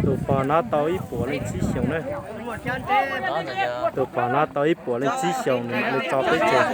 Tus pog no tau ib puas leej tsib xyoos na. Tus pog no tau ib puas leej tsib xyoos, nws mam li tso peb tseg.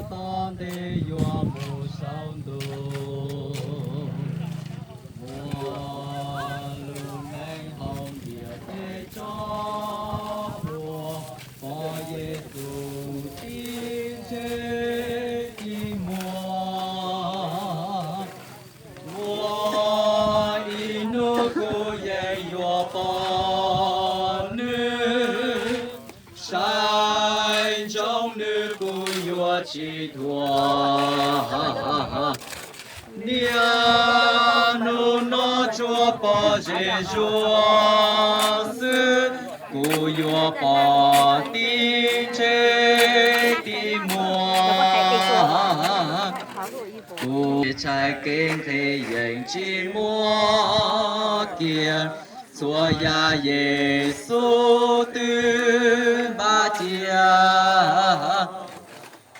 Tod ntej yuav mus saum ntuj, muaj lub neej hauv ntiaj teb tso plhuav, pom Yexus tib ntsej tib muag. Muaj ib hnub kuv yeej yuav pom nws, saib ntsoov nws kuv yuav tsis thuam. Niaj hnub no tsuas pom zej zuag xwb, kuv yuav pom tib ntsej tib muag. Kuv txhais kev nqhis yeej tsis muab kiag, txhua yam Yexus twb npaj cia.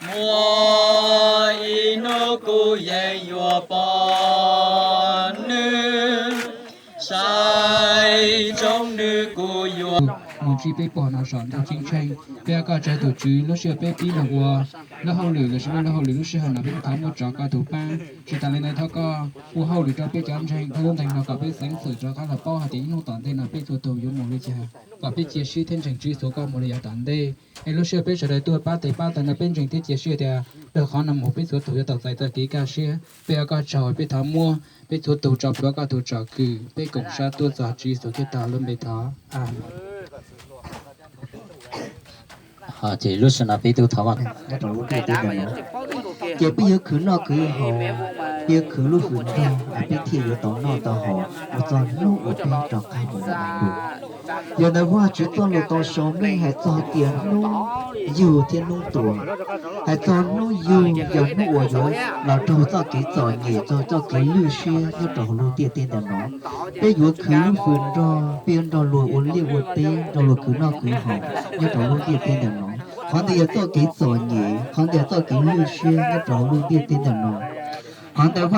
Muaj ib hnub kuv yeej yuav pom nws, saib ntsoov nws kuv yuav. Mus ntsib peb pog no saum ntuj ceeb tsheej. Peb ua koj tsaug tus Tswv, lub sij hawm peb pib los ua lub hauj lwm los sis lub hauj lwm lub sij hawm no peb thov muab tso koj tus pab. Tsis tas li ntawd thov koj ua hauj lwm rau peb cov ntseeg thoob lub ntees no kom peb xeev xwm rov qab los paub hais tias ib hnub tom ntej no peb txhua tus yuav mus li cas, kom peb cia siab thiab ntseeg Tswv Yexus koj mus li yav tom ntej. Es lub sij hawm peb sawv daws tuaj pab tes pab taw no peb ntseeg thiab cia siab tias dhau qhov no mus peb txhua tus yuav tau txais txoj kev kaj siab. Peb ua koj tsaug, peb thov muab peb txhua tus tso plhuav koj tus tsom kwm, peb koom sab tuaj txog Tswv Yexus Khetos lub npe thov. Amees. Ces lub sij hawm no peb tuaj thov, ces peb yuav khwv noj khwv haus, peb yuav khwv lub hwm nrog, peb thiaj yuav tau noj tau haus mus txog hnub uas peb rov qab mus ua dua. Yog ntawd Vajtswv txoj lus tau sau meej hais txog tias hnub yug thiab hnub tuag, hais txog hnub yug yog hnub uas yuav los raug txoj kev txom nyem, txog txoj kev lwj siab nyob rau hauv lub ntiaj teb ntawm no. Peb yuav khwv lub hwm nrog, peb yuav nrog luag ua liaj ua teb, nrog luag khwv noj khwv haus nyob rau lub ntiaj teb ntawm no. Qhov ntawd yog txoj kev txom nyem, qhov ntawd yog txoj kev lwj siab nyob rau hauv lub ntiaj teb ntawm no. Qhov ntawd